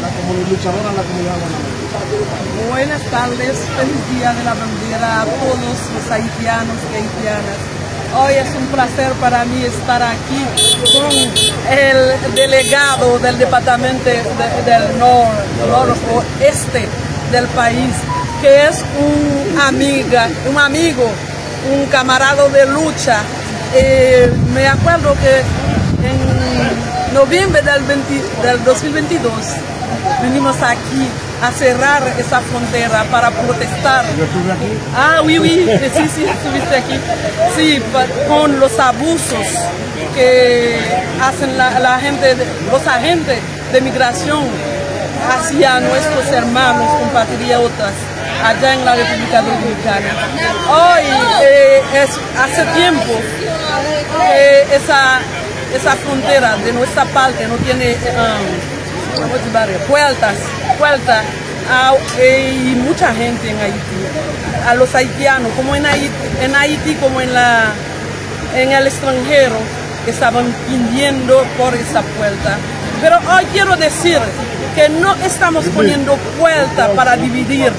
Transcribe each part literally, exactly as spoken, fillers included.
Como luchadora en la comunidad guatemalteca. Buenas tardes, feliz Día de la Bandera a todos los haitianos y haitianas. Hoy es un placer para mí estar aquí con el delegado del departamento de- del nor- noroeste del país, que es un amiga, un amigo, un camarada de lucha. Eh, me acuerdo que en noviembre del veinte del dos mil veintidós vinimos aquí a cerrar esa frontera para protestar. Yo estuve aquí. Ah, oui, oui, sí, sí, estuviste aquí. Sí, pa- con los abusos que hacen la, la gente, los agentes de migración hacia nuestros hermanos compatriotas allá en la República Dominicana. Hoy eh, es, hace tiempo que esa, esa frontera de nuestra parte no tiene, um, ¿cómo se llama? Puertas, puertas. Ah, eh, y mucha gente en Haití, a los haitianos, como en Haití, en Haití como en la en el extranjero estaban pidiendo por esa puerta. Pero hoy quiero decir que no estamos poniendo puerta para dividir,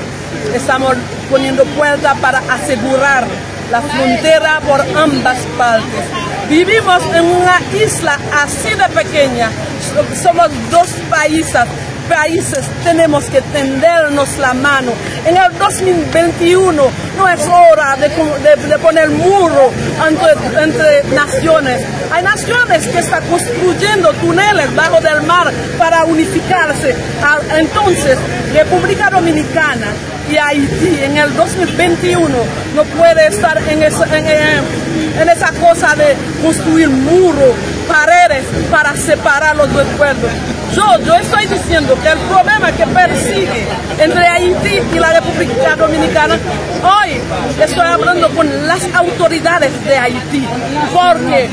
estamos poniendo puerta para asegurar la frontera por ambas partes. Vivimos en una isla así de pequeña, so- somos dos países, países, tenemos que tendernos la mano. En el dos mil veintiuno no es hora de, de- de poner muro entre, entre naciones. Hay naciones que están construyendo túneles bajo del mar para unificarse. Ah, entonces, República Dominicana y Haití en el dos mil veintiuno no puede estar en esa, en, en- en esa cosa de construir muro, paredes para separar los dos pueblos. Yo, yo estoy diciendo que el problema que persigue entre Haití y la República Dominicana, hoy estoy hablando con las autoridades de Haití, porque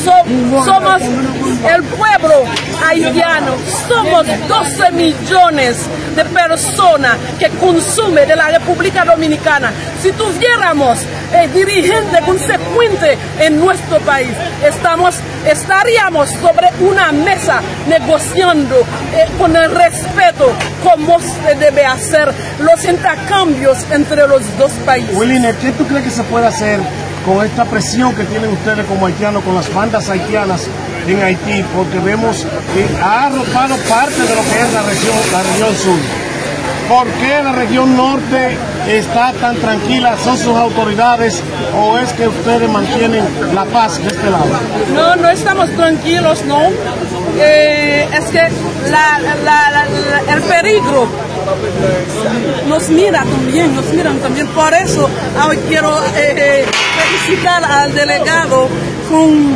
so- somos el pueblo haitiano, somos doce millones de personas que consume de la República Dominicana. Si tuviéramos eh, dirigente consecuente en nuestro país, estamos, estaríamos sobre una mesa negociando eh, con el respeto como se debe hacer los intercambios entre los dos países. Willine, ¿qué tú crees que se puede hacer con esta presión que tienen ustedes como haitianos con las bandas haitianas en Haití? Porque vemos que ha arropado parte de lo que es la región, la región sur. ¿Por qué la región norte está tan tranquila? ¿Son sus autoridades o es que ustedes mantienen la paz de este lado? No, no estamos tranquilos, no. Eh, es que la, la- la- la- el peligro nos mira también, nos miran también. Por eso hoy quiero eh, felicitar al delegado con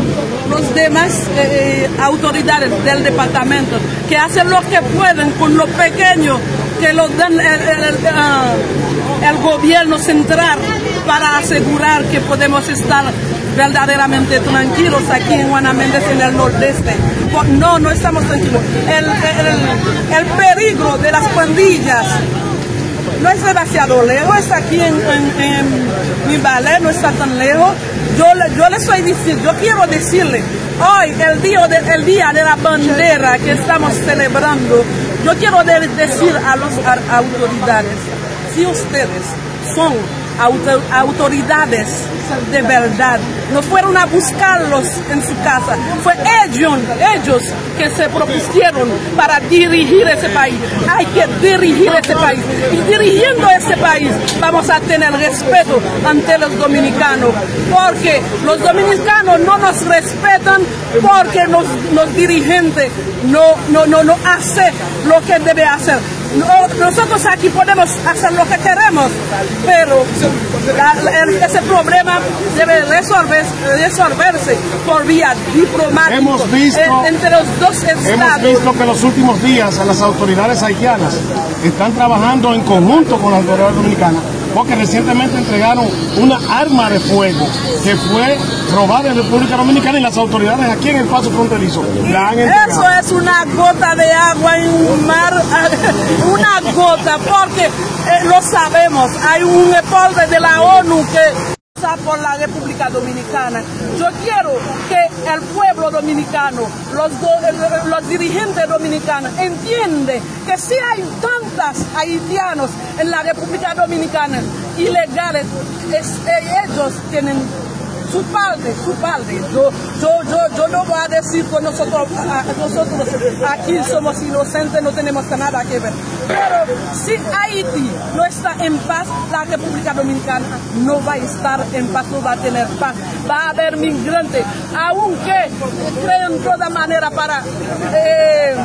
los demás eh, autoridades del departamento que hacen lo que pueden con lo pequeño que lo dan el, el- el, ah, el gobierno central para asegurar que podemos estar verdaderamente tranquilos aquí en Juana Méndez, en el nordeste. Po- No, no estamos tranquilos. El, el- el peligro de las pandillas no es demasiado lejos, es aquí en, en, en Mibalè, no está tan lejos. Yo, le- yo le soy diciendo, yo quiero decirle, hoy, el día de, el día de la bandera que estamos celebrando, yo quiero de- decir a las autoridades, si ustedes son auto- autoridades de verdad, no fueron a buscarlos en su casa, fue ellos, ellos que se propusieron para dirigir ese país. Hay que dirigir ese país. Y dirigiendo ese país, vamos a tener respeto ante los dominicanos, porque los dominicanos no nos respetan, porque nos, los dirigentes no, no, no, no hace lo que debe hacer. No- nosotros aquí podemos hacer lo que queremos, pero la- la- el- ese problema debe resolver- resolverse por vía diplomática. Hemos visto- eh, entre los dos estados. Hemos visto que en los últimos días las autoridades haitianas están trabajando en conjunto con las autoridades dominicanas, porque recientemente entregaron una arma de fuego que fue robada en República Dominicana y las autoridades aquí en el paso fronterizo la han entregado. Eso es una gota de agua en un mar, una gota, porque eh, lo sabemos, hay un reporte de la onu que Por la República Dominicana. Yo quiero que el pueblo dominicano, los, go- los dirigentes dominicanos entienden que si hay tantas haitianos en la República Dominicana ilegales, es- eh, ellos tienen su parte, su parte. Yo, yo, yo, yo no voy a decir que nosotros, ah, nosotros aquí somos inocentes, no tenemos nada que ver. Pero si Haití no está en paz, la República Dominicana no va a estar en paz, no va a tener paz. Va a haber migrantes, aunque crean toda manera para eh,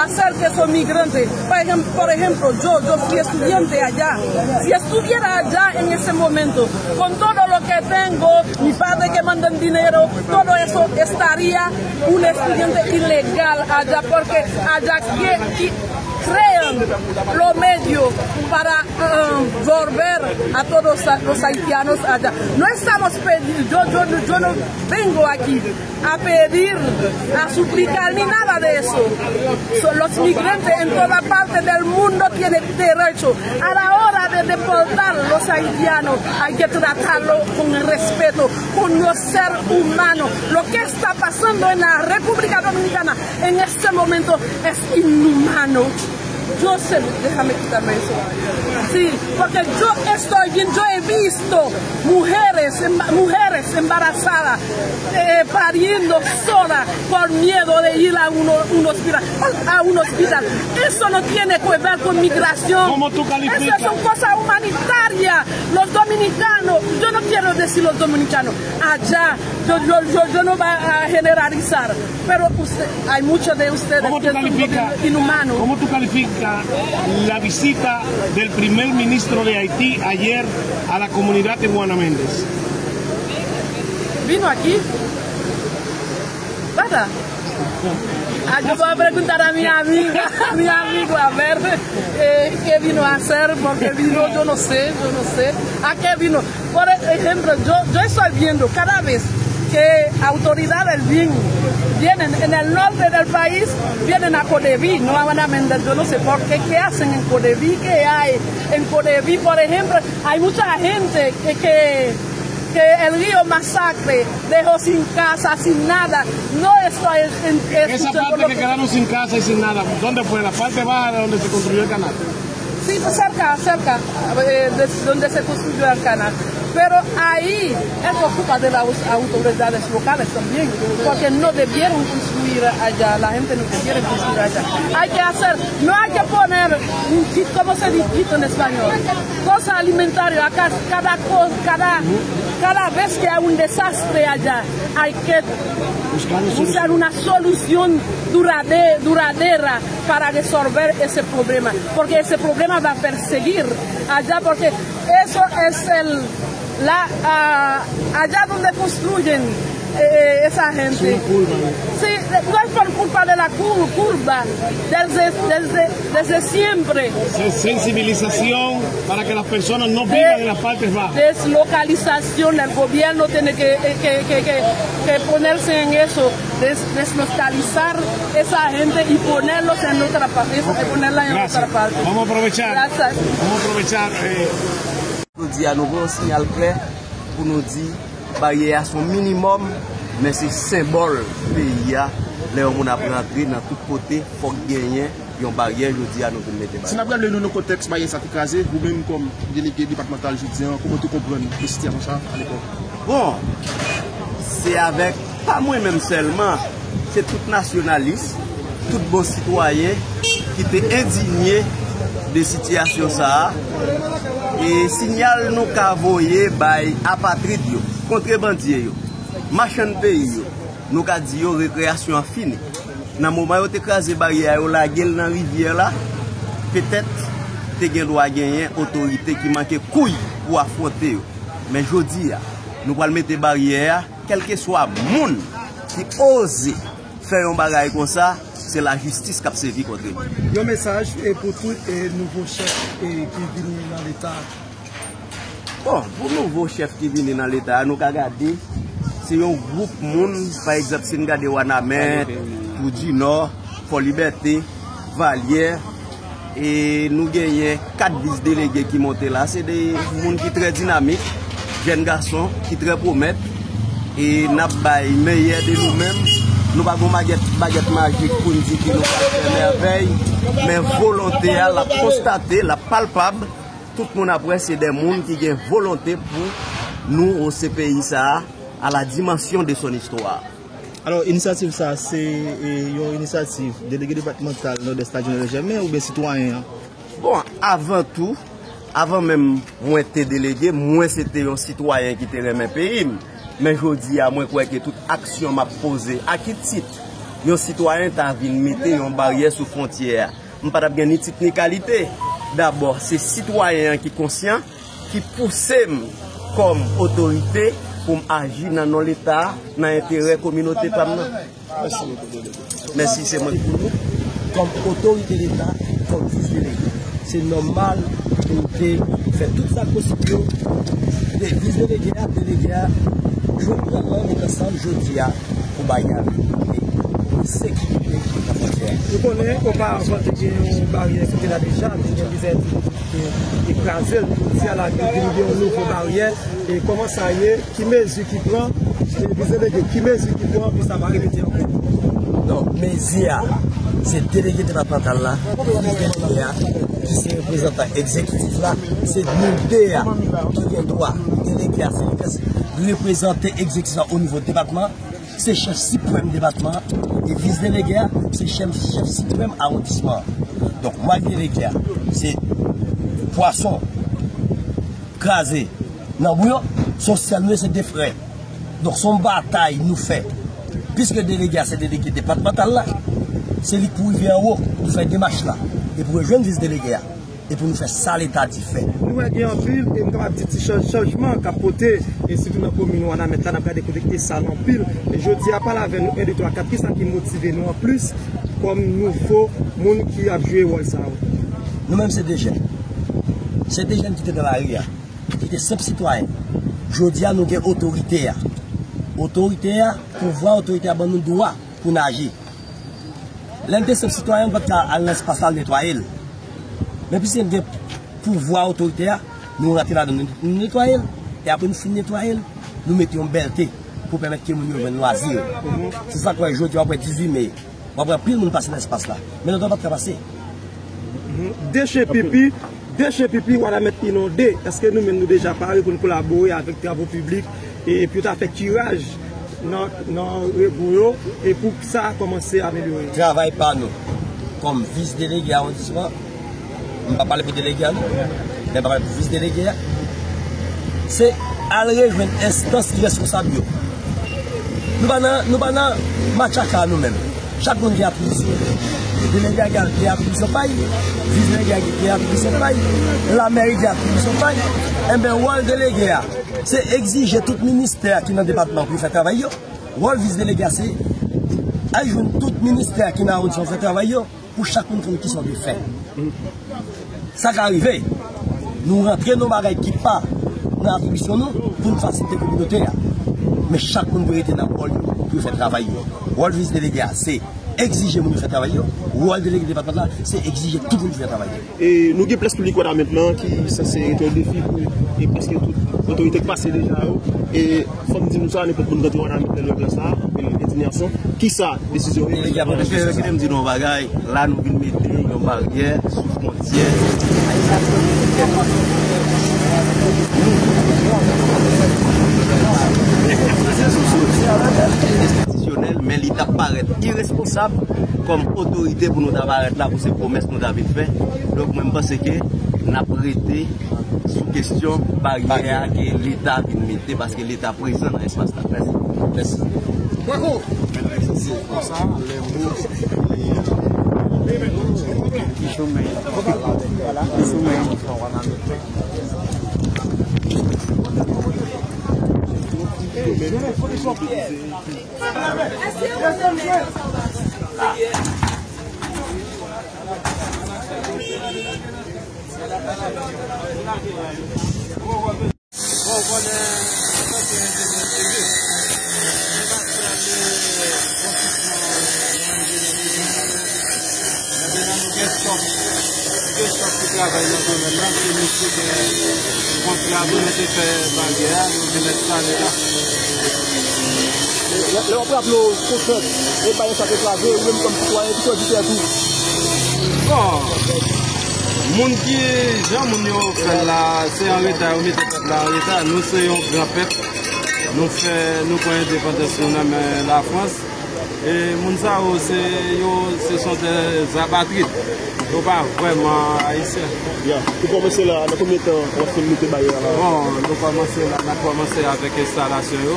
hacer que esos migrantes, por ejem- por ejemplo, yo, yo fui estudiante allá. Si estuviera allá en ese momento, con todo lo que tengo, mi padre que mandan dinero, todo eso estaría un estudiante ilegal allá, porque allá que, que crean los medios para um, volver a todos los haitianos allá. No estamos pidiendo, yo, yo, yo no vengo aquí a pedir, a suplicar ni nada de eso. So- los migrantes en toda parte del mundo tienen derecho a la hora de deportar los haitianos. Hay que tratarlo con el respeto, con los seres humanos. Lo que está pasando en la República Dominicana en este momento es inhumano. Yo sé, déjame quitarme eso. Sí, porque yo estoy bien, yo he visto mujeres, emba- mujeres embarazadas eh, pariendo sola por miedo de ir a uno- un hospital, a un hospital. Eso no tiene que ver con migración. ¿Cómo tú calificas? Eso son cosas humanitarias. Los dominicanos, yo no quiero decir los dominicanos, allá, yo, yo, yo, yo no voy a generalizar, pero usted- hay muchos de ustedes ¿Cómo tú que son calificas? Inhumanos. ¿Cómo tú calificas la visita del primer ministro de Haití ayer a la comunidad de Juana Méndez? Vino aquí. Basta. Ah, yo voy a preguntar a mi amiga, a mi amigo, a ver eh, qué vino a hacer, porque vino, yo no sé, yo no sé. ¿A qué vino? Por ejemplo, yo, yo estoy viendo cada vez que autoridades vienen, vienen en el norte del país, vienen a Codeví, no a Juana Méndez, yo no sé por qué, qué hacen en Codeví, qué hay en Codeví. Por ejemplo, hay mucha gente que, que, que el río Masacre dejó sin casa, sin nada. No estoy en, en, Esa parte que quedaron sin casa y sin nada, ¿dónde fue? ¿La parte baja de donde se construyó el canal? Sí, cerca, cerca eh, de donde se construyó el canal. Pero ahí es por culpa de las autoridades locales también, porque no debieron construir allá, la gente no debieron construir allá. Hay que hacer, no hay que poner un kit, ¿cómo se dice kit en español? Cosa alimentaria, acá, cada, co- cada, cada vez que hay un desastre allá, hay que buscar una solución durade- duradera para resolver ese problema, porque ese problema va a perseguir allá, porque eso es el, la, ah, allá donde construyen eh, esa gente. Es una curva, ¿no? Sí, no es por culpa de la cur- curva, desde, desde, desde siempre. Se- Sensibilización para que las personas no vivan en las partes bajas. Deslocalización, el gobierno tiene que, eh, que, que, que, que ponerse en eso, des- deslocalizar esa gente y ponerlos en otra parte, ponerla en otra parte. Vamos a aprovechar. Gracias. Vamos a aprovechar. Eh. Jodi a nou voye yon siyal klè pou nou di baryè a se yon minimòm, men se senbòl peyi a. Lè yon moun ap rantre nan tout kote, fòk genyen yon baryè. Jodi a nou vin mete baryè. Si n ap gade nou nan kontèks baryè sa te kraze, ou menm kòm delege depatmantal jodi a, kòman w te konprann de sitiyasyon sa a lepòk? Bon, se avèk, pa mwen menm sèlman, se tout nasyonalis, tout bon sitwayen ki te endinye de sitiyasyon sa a. E siyal nou ka voye bay apatrid yo, kontrebandye yo, machann peyi yo, nou ka di yo rekreyasyon an fini. Nan moman yo te kraze baryè a, yo lage l nan rivyè la, petèt te gen dwa genyen otorite ki manke kouy pou afwonte yo. Men jodi a, nou pral mete baryè a, kèlkeswa moun ki oze fè yon bagay konsa, se lajistis k ap sèvi kont li. Yon mesaj e pou tout e nouvo chèf e ki vini nan Leta. Bon, pou nouvo chèf ki vini nan Leta a, nou ka gade, se yon gwoup moun, pa egzanp, si n gade Wanament, Twou di Nò, Fò Libète, Valyè, e nou genyen kat vis delege ki monte la, se de moun ki trè dinamik. Jèn gason ki trè pwomèt, e n ap bay meyè de nou menm. Nou pa gon bagèt, bagèt majik pou n di ke nou pral fè mèvèy, men volonte a, l ap konstate, l ap palpab. Tout moun ap wè se de moun ki gen volonte pou nou wose peyi sa a, à la dimension de son histoire. Alò, inisyativ sa a, se, e, yon inisyativ delege depatmantal Nòdès la, Dieunel Germain, oubyen sitwayen an? Bon, avan tou, avan menm mwen te delege, mwen se te yon sitwayen ki te renmen peyi m. Men jodi a, mwen kwè ke tout aksyon m ap poze, a ki tit yon sitwayen ta vin mete yon baryè sou fwontyè a? M pa t ap gen ni tit ni kalite. Dabò, se sitwayen an ki konsyan, ki pouse m kòm otorite pou m aji nan non Leta, nan enterè kominote pa m nan. Mèsi, se mwen. Pou nou, kòm otorite Leta, kòm vis delege, se nòmal pou nou te fè tout sa k posib yo. Vis delege a, delege a, jwenn pran nan met ansanm jodi a pou bay avè sekirite nan fwontyè. Nou konnen oparavan te gen yon baryè ki te la deja, te gen plizyè ti ki te kraze l. Jodi a la, nou vin gen yon nouvo baryè. E kòman sa ye? Ki mezi ki pran? E vis delege, ki mezi ki pran pou sa pa repete ankò? Non, mezi a, se delege depatmantal la, vis delege a, ki se reprezantan egzekitif la, se nou de a ki gen dwa. Delege a, se li k reprezante egzekitif la o nivo depatman, se chèf siprèm depatman an, e vis delege a, se chèf, chèf siprèm awondisman an. Donk, mwen ak delege a, se pwason kraze nan bouyon, se yon sèl nou ye, se de frè. Donk, se yon batay nou fè. Piske delege a se delege depatmantal la, se li k pou rive anwo pou fè demach la e pou rejwenn vis delege a e pou nou fè sa Leta di fè. Nou wè gen anpil, e m kapab di ti chanj, chanjman k ap pote, e sitou nan komin Wanament la, n ap gade kote ki te sal anpil. E jodi a, pale avè nou, en, de, twa, kat, kisa ki motive nou anplis kòm nouvo moun ki ap jwe wòl sa yo? Nou menm se de jèn. Se de jèn ki te nan lari a, ki te senp sitwayen. Jodi a, nou gen otorite a. Otorite a, pouvwa otorite a ban nou dwa pou n aji. Lè n te senp sitwayen, nou pa t ka al nan espas la, al netwaye l. Men piske n gen pouvwa otorite a, nou rantre ladan, nou, nou netwaye l. E apre nou fin netwaye l, nou mete yon bèlte pou pèmèt ke moun yo jwenn lwazi yo. Se sa k fè jodi a, w ap wè dizuit me, w ap wè anpil moun pase nan espas la. Men lontan, yo pa t ka pase. Mhm. Dechen pipi, dechen pipi, Wanament inonde. Èske nou menm nou deja pare pou n kolabore avèk Travo Piblik e, epi yo ta fè kiraj nan, nan rebou yo e pou sa kòmanse amelyore? Travay pa nou kòm vis delege awondisman, m pa pale pou delege a non, men m pale pou vis delege a, se al rejwenn enstans ki reskonsab yo. Nou pa nan, nou pa nan matchaka nou menm. Chak moun gen atribisyon. Delege a gen, gen atribisyon pa l, vis delege a gen, gen atribisyon pa l, lamèri gen atribisyon pa l. Enben, wòl delege a, se egzije tout ministè ki nan depatman pou yo fè travay yo. Wòl vis delege a, se al jwenn tout ministè ki nan awondisman pou fè travay yo, pou chak moun konn kisa w dwe fè. Sa ka rive, nou rantre nan bagay ki pa nan atribisyon nou pou n fasilite kominote a. Men chak moun dwe rete nan wòl yo pou yo fè travay yo. Wòl vis delege a, se egzije moun yo fè travay yo. Wòl delege depatmantal la, se egzije tout moun yo fè travay yo. E nou gen plas piblik Wanament lan ki sanse rete yon defi pou, e prèske tout otorite k pase deja yo. E fò m di nou sa, nenpòt moun k rantre Wanament lè l wè plas la, anpil endiyasyon. Kisa desizyon yo? Delege a pran desizyon. Kite m di nou yon bagay, la nou vin mete yon baryè sou fwontyè. Enstitisyonèl, men li t ap parèt iresponsab kòm otorite pou nou ta parèt la pou se pwomès nou ta vin fè. Donk, mwen, m panse ke n ap rete sou kesyon baryè a ke Leta vin mete, paske Leta prezan nan espas la. Mèsi. Mèsi. Se konsa, lè mo ki somèy. Ki somèy. Staf ki travay nan domèn nan, se misye gen kontra pou mete fè baryè a, yo vin enstale la. Lè, lè w ap raple w kontrent, e bagay sa te kraze, ou menm kòm sitwayen, ki sou di tèt ou? Bon, moun ki, jan moun yo fè l la, se an reta, yo mete tèt la an reta. Nou se yon gran pèp. Nou fè, nou pran endepandans nou nan men Lafrans. E moun sa yo, se, yo, se sont des apatrides. Yo pa vrèman ayisyen. Ya. Pou kòmanse la, nan konbyen tan w ap fin mete baryè a la? Bon, nou kòmanse la, n ap kòmanse avèk enstalasyon yo.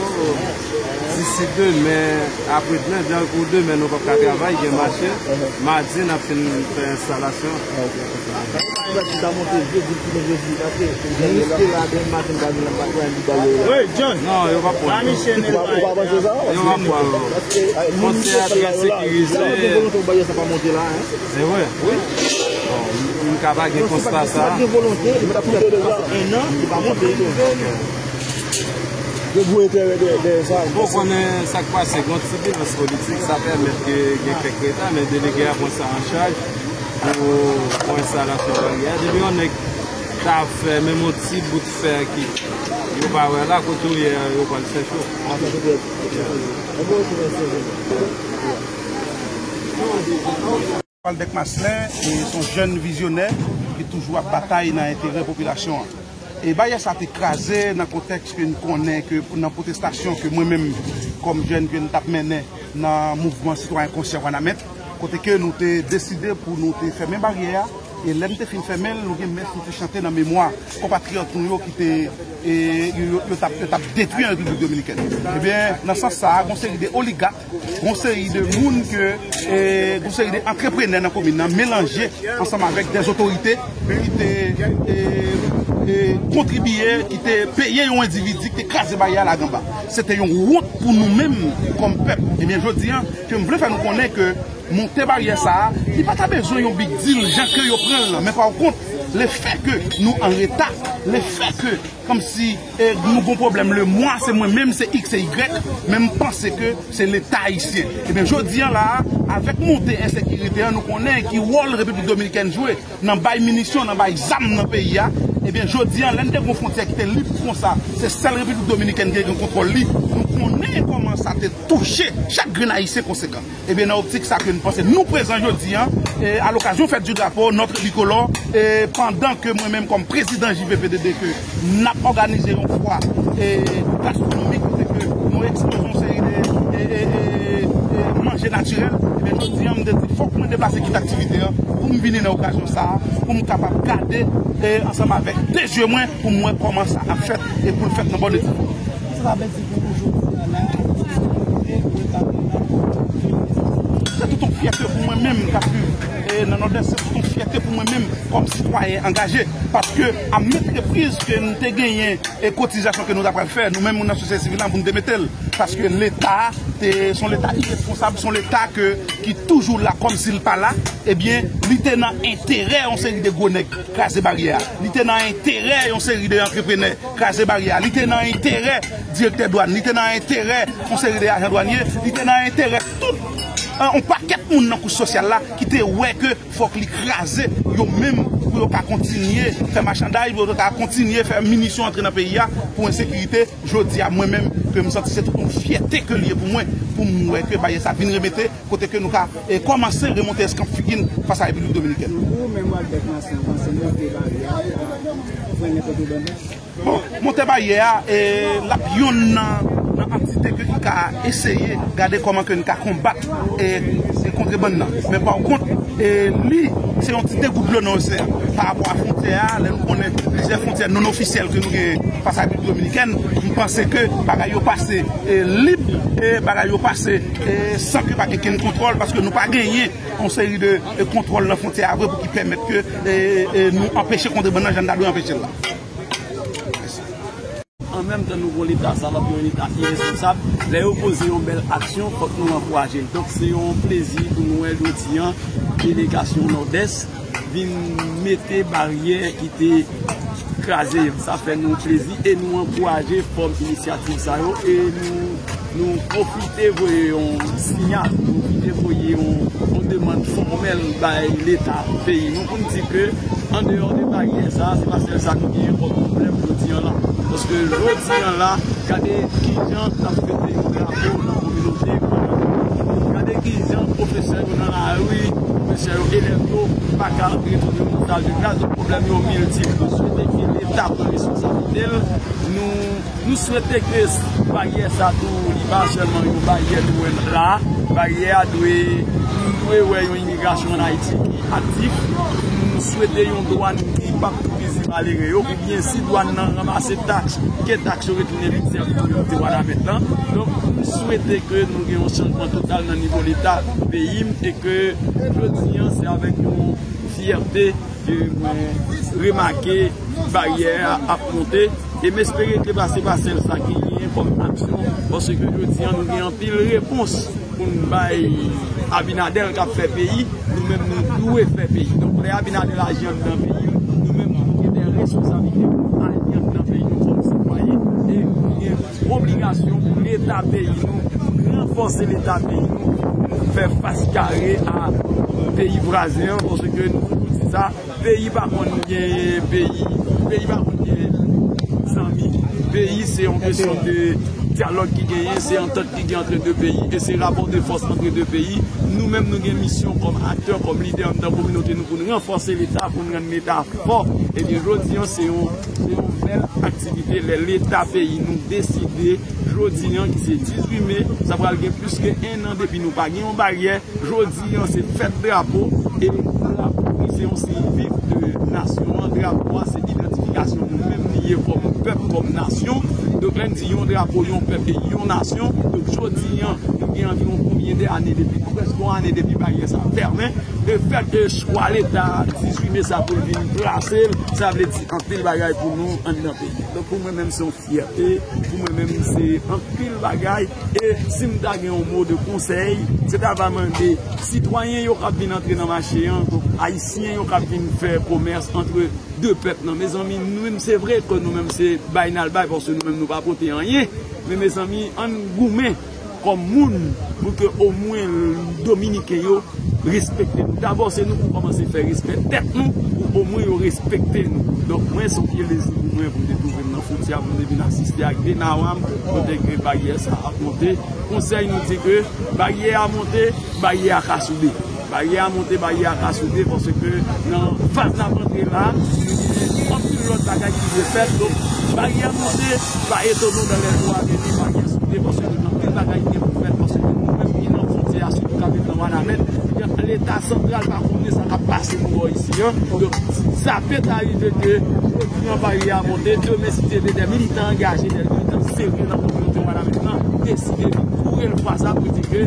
Disi demen, apre demen, jan pou demen, nou p ap ka travay, gen mache. Madi, n ap fin fè enstalasyon. Mwen riske la, demen maten, m pa vin nan bagay la. Wi, John. Non, yo p ap pran. Ou pa, ou pa panse sa? Yo p ap pran. Fwontyè a trè sekirize. Sa mande volonte pou baryè sa pa monte la, hein? Se vre. Wi. Bon, m, m ka pa gen konsta sa. Si pa gen volonte, li t ap fèt depi en an, li pa monte. Gen gwo enterè dèyè, dèyè sa. Bon, konnen sa k pase, gen yon tibilans politik, sa pèmèt ke gen kèk reta, men delege a pran sa an chaj pou, pou enstalasyon baryè a. Depi yon nèg ta fè menm yon ti bout fè ki yo pa wè la, kote w ye a, yo pral chèche w. Valdec Maslin, e, se yon jèn vizyonè ki toujou ap batay nan enterè popilasyon an. E baryè sa te kraze nan kontèks ke n konnen ke nan pwotestasyon ke mwen menm kòm jèn ke n t ap mennen nan mouvman sitwayen konsyan Wanament, kote ke nou te deside pou nou te fèmen baryè a, e lè n te fin fèmen l, nou gen mès nou te chante nan memwa konpatriyòt nou yo ki te, e, yo, yo, yo t ap, yo t ap detwi an Repiblik Dominikèn. Ebyen, nan sans sa a, gon seri de oligak, gon seri de moun ke, e, gon seri de antreprenè nan komin nan melanje ansanm avèk dè otorite ki te, e, e, kontribye, ki te peye yon endividi ki te kraze baryè a Laganba. Se te yon wont pou nou menm kòm pèp. Ebyen, jodi a, ke m vle fè nou konnen ke monte baryè sa a, li pa ta bezwen yon big deal jan ke yo pran l lan. Men pa kont, lefètke nou an reta, lefètke kòmsi, e, nou gon pwoblèm lemwa, se mwen menm, se iks e igrèk, men m panse ke se Leta ayisyen. Ebyen, jodi a la a, avèk monte ensekirite a, nou konnen ki wòl Repiblik Dominikèn jwe nan bay minisyon, nan bay zam nan peyi a. Ebyen, jodi a, lè n te gon fwontyè ki te lib konsa, se sèl Repiblik Dominikèn ki te gen kontwòl li. Nou konnen kòman sa te touche chak grenn ayisyen konsekan. Ebyen, nan optik sa ke n panse nou prezan jodi a, e, a lokazyon fèt di drapo, Notre Bicolore, e, pandan ke mwen menm kòm prezidan J V P D D ke n ap òganize yon fwa, e, gastwonomik, kote ke nou ekspoze yon seri de, e, e, e, e, manje natirèl, ebyen, jodi a, m te di, fòk mwen deplase kite aktivite a pou m vini nan okazyon sa a, pou m kapab gade, e, ansanm avèk de zye mwen, pou m wè kòman sa ap fèt e pou l fèt nan bòn e di. Sa vle di ke jodi a la, se tout yon fyète pou mwen menm k ap viv, e, nan Nòdès, se tout yon fyète pou mwen menm kòm sitwayen angaje, paske a maintes reprises ke n te genyen e kotizasyon ke nou ta pral fè, nou menm moun nan sosyete sivil la, pou n te mete l, paske Leta te, se yon Leta iresponsab, se yon Leta ke, ki toujou la kòmsi l pa la, ebyen, li te nan enterè yon seri de gwo nèg kraze baryè a, li te nan enterè yon seri de antreprenè kraze baryè a, li te nan enterè direktè dwàn, li te nan enterè yon seri de ajan dwanye, li te nan enterè tout, e, yon pakèt moun nan kouch sosyal la ki te wè ke fòk li kraze yo menm pou yo ka kontinye fè machanday, pou yo ka kontinye fè minisyon antre nan peyi a pou ensekirite. Jodi a, mwen menm, ke m santi se tout yon fyète ke l ye pou mwen, pou m wè ke baryè sa vin remete, kote ke nou ka, e, kòmanse remonte eskanp figi n fas a Repiblik Dominikèn. Ou menm, Albert Marcelin, panse monte baryè a frennen kontrebann nan? Bon, monte baryè a, e, l ap yonn nan, nan antite ke ki ka eseye gade kòman ke n ka konbat, e, e kontrebann nan. Men pa kont, e, li, se yon ti de gout dlo nan oseyan. Pa rapò a fwontyè a, lè nou konnen plizyè fwontyè non ofisyèl ke nou gen fas a Repiblik Dominikèn, m panse ke bagay yo pase, e, lib, e bagay yo pase, e, san ke pa gen kenn kontwòl, paske nou pa genyen yon seri de, e, kontwòl nan fwontyè a vre pou ki pèmèt ke, e, e, nou anpeche kontrebann nan jan n ta dwe anpeche l la. An menm tan, nou gon Leta sav, yon Leta iresponsab. Lè yo poze yon bèl aksyon, fòk nou ankouraje l. Donk, se yon plezi pou nou wè jodi a, delegasyon Nòdès vin mete baryè ki te kraze an. Sa fè nou plezi e nou ankouraje fòm inisyativ sa yo e nou Nou pwofite voye yon siyal, nou pwofite voye yon, yon demann fòmèl bay Leta peyi nou pou n di ke andeyò de baryè sa a, se pa sèl sa nou genyen kòm pwoblèm jodi an la. Paske jodi an la, gade kijan n ap fete yon drapo nan kominote yo. Gade kijan pwofesè yo nan lari, pwofesè yo, elèv yo pa ka retounen nan sal de klas. Donk, pwoblèm yo miltip. Nou swete ke Leta pran responsablite l. Nou, nou swete ke baryè sa tou, li pa sèlman yon baryè nou wè la. Baryè a dwe, nou dwe wè yon imigrasyon ann Ayiti ki aktif. Nou swete yon dwàn ki p ap toupizi malere yo, oubyen si dwàn nan ranmase taks, ke taks yo retounen vin sèvi kominote Wanament lan. Donk, nou swete ke nou gen yon chanjman total nan nivo Leta peyi m e ke jodi an, se avèk yon fyète ke mwen remake baryè a ap monte. E m espere ke pa, se pa sèl sa ki genyen kòm aksyon, paske jodi an, nou gen anpil repons pou n bay Abinader k ap fè peyi, nou menm nou dwe fè peyi. Donk, lè Abinader aji anndan peyi l, nou menm nou gen de responsablite pou nou aji anndan peyi nou kòm sitwayen, e nou gen obligasyon pou Leta peyi nou, ranfòse Leta peyi nou, fè fas kare a peyi vwazen an, paske nou toujou di sa, peyi pa konn gen peyi, peyi pa konn gen zanmi. Peyi se yon kesyon de dyalòg ki genyen, se antant ki gen antre de peyi, e se rapò de fòs antre de peyi. Nou menm, nou gen misyon kòm aktè, kòm lidè anndan kominote nou pou n ranfòse Leta, pou n rann Leta fò. Ebyen, jodi an, se yon, se yon bèl aktivite lè Leta peyi nou deside, jodi an, ki se dizuit me, sa pral gen plis ke en an depi nou pa gen yon baryè. Jodi an, se fèt drapo, e drapo, wi, se yon siy viv de nasyon an. Drapo a, se idantifikasyon nou menm li ye kòm pèp, kòm nasyon. Donk, lè n di yon drapo, yon pèp e yon nasyon, donk, jodi an, nou gen anviwon konbyen de ane depi, prèske yon ane depi baryè sa a fèmen. Lefètke chwa Leta dizuit me sa pou l vin plase l, sa vle di anpil bagay pou nou anndan peyi. Donk, pou mwen menm, se yon fyète, pou mwen menm, se anpil bagay. E si m ta gen yon mo de konsèy, se ta va mande sitwayen yo k ap vin antre nan mache an, donk ayisyen yo k ap vin fè komès antre de pèp nan. Mezanmi, nou menm, se vre ke nou menm, se bay n al bay, paske nou menm, nou pa pote anyen. Men, mezanmi, ann goumen kòm moun pou ke omwen Dominiken yo respekte nou. Dabò, se nou pou kòmanse fè respè tèt nou, pou omwen yo respekte nou. Donk, mwen, se yon pye lezi pou mwen, pou m te twouve m nan fwontyè a, pou m te vin asiste ak de nawa m, kote ke baryè sa ap monte. Konsèy nou di ke baryè a monte, baryè a ka soude. Baryè a monte, baryè a ka soude, paske nan faz n ap antre la, nou gen anpil lòt bagay ki dwe fèt. Donk, baryè a monte, pa etone w, dans les jours à venir, baryè a soude, paske gen anpil bagay ki gen pou fèt, paske nou menm ki nan fwontyè a, sitou k ap viv nan Wanament, Leta santral pa konnen sa k ap pase pou bò isi an. Donk, sa pèt arive ke jodi an baryè a monte, demen, si Dye vle, de militan angaje, de militan serye nan kominote Wanament lan deside vin boure l fwa sa pou di ke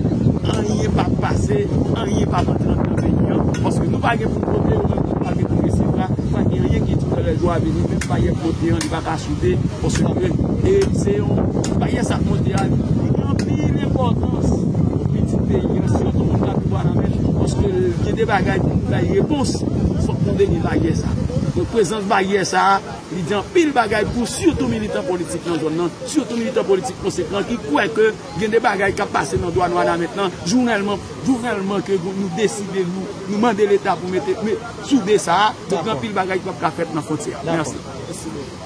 anyen p ap pase, anyen p ap antre anndan peyi an, paske nou pa gen pou n pote, yo menm tou pa gen pou resevwa, pa gen anyen ki di dans les jours à venir, menm baryè k monte an, li pa ka soude, paske, e se yon baryè sa k monte a, li gen anpil enpòtans pou pitit peyi an, sitou moun k ap viv Wanament, paske gen de bagay pou nou bay repons, fòk nou demi baryè sa. Donk, prezans baryè sa, li di anpil bagay pou sitou militan politik nan zòn nan, sitou militan politik konsekan ki kwè ke gen de bagay k ap pase nan dwàn Wanament lan, jounèlman, jounèlman ke nou deside, nou, nou mande Leta pou mete, met, soude sa a, donk gen anpil bagay ki p ap ka fèt nan fwontyè a. Mèsi.